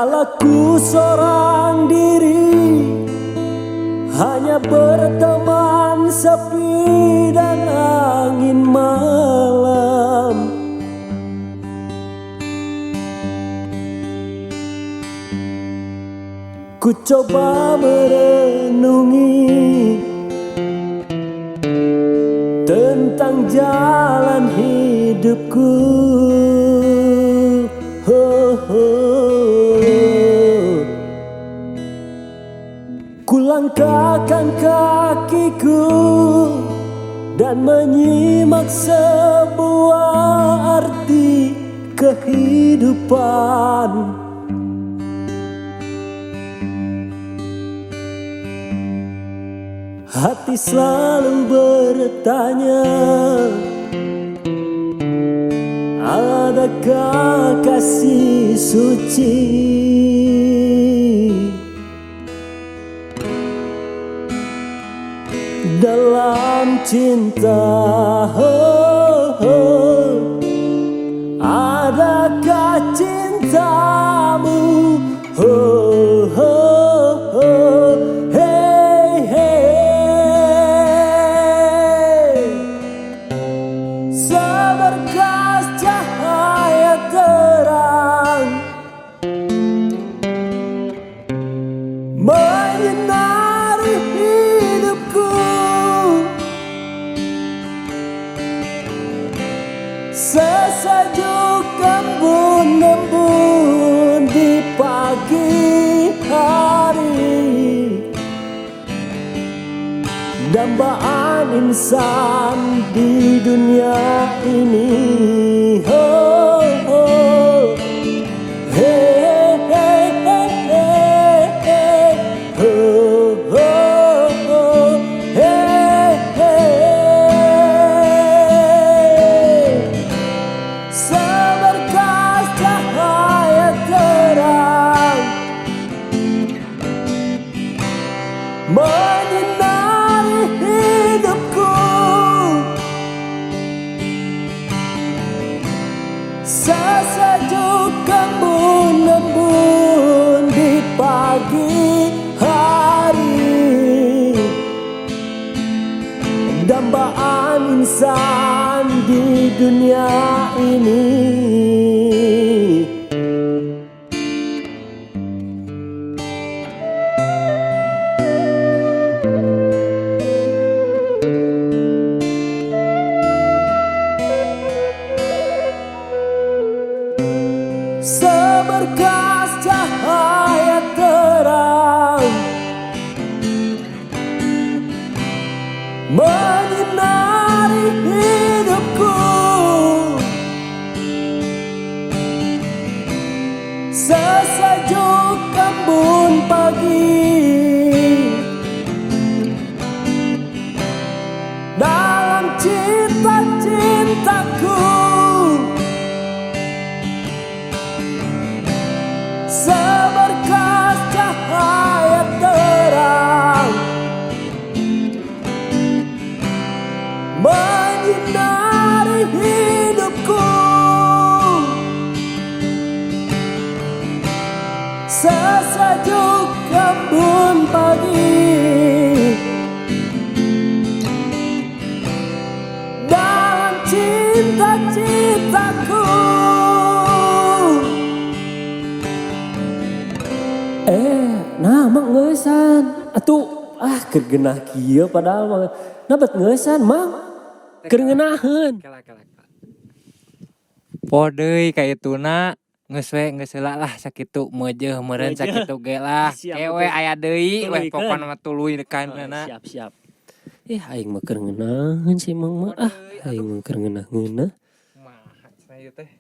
Kala ku seorang diri, hanya berteman sepi dan angin malam. Ku coba merenungi tentang jalan hidupku. Ho, ho. Ku langkahkan kakiku dan menyimak sebuah arti kehidupan. Hati selalu bertanya, adakah kasih suci dalam cinta? Oh, oh. Adakah cintamu? Oh, oh, oh. Hey, hey. Seberkas cahaya terang menyinari hidupku. Sesejuk embun-embun di pagi hari, dambaan insan di dunia ini. Oh, oh. Hey, hey, hey, hey, hey. Oh, oh, oh. Hey, hey. Seberkas cahaya terang menyinari hidupku. Sesejuk embun-embun di pagi hari, dambaan insan di dunia ini. Seberkas cahaya terang menyinari hidupku. Sesejuk embun pagi dalam cita-citaku. Seberkas cahaya terang menyinari hidupku. Sesejuk embun pagi dalam cita-citaku. Nah mang ngeusan atuh, ah keur geunah kieu padahal mah. Nah bet ngeusan mang keur ngeunaheun. Kela kela kela. Po deui ka ituna geus we, geus heula lah sakitu meujeuh meureun. Meujeuh. Sakitu ge lah. Siap, Kewe betul. Aya deui weh. Tuluykeun. Pokona mah tuluykeun. Siap siap. Ih, aing mah keur ngeunaheun si Mang mah, ah aing mah keur ngeunah-ngeunah. Kumaha cenah ieu teh?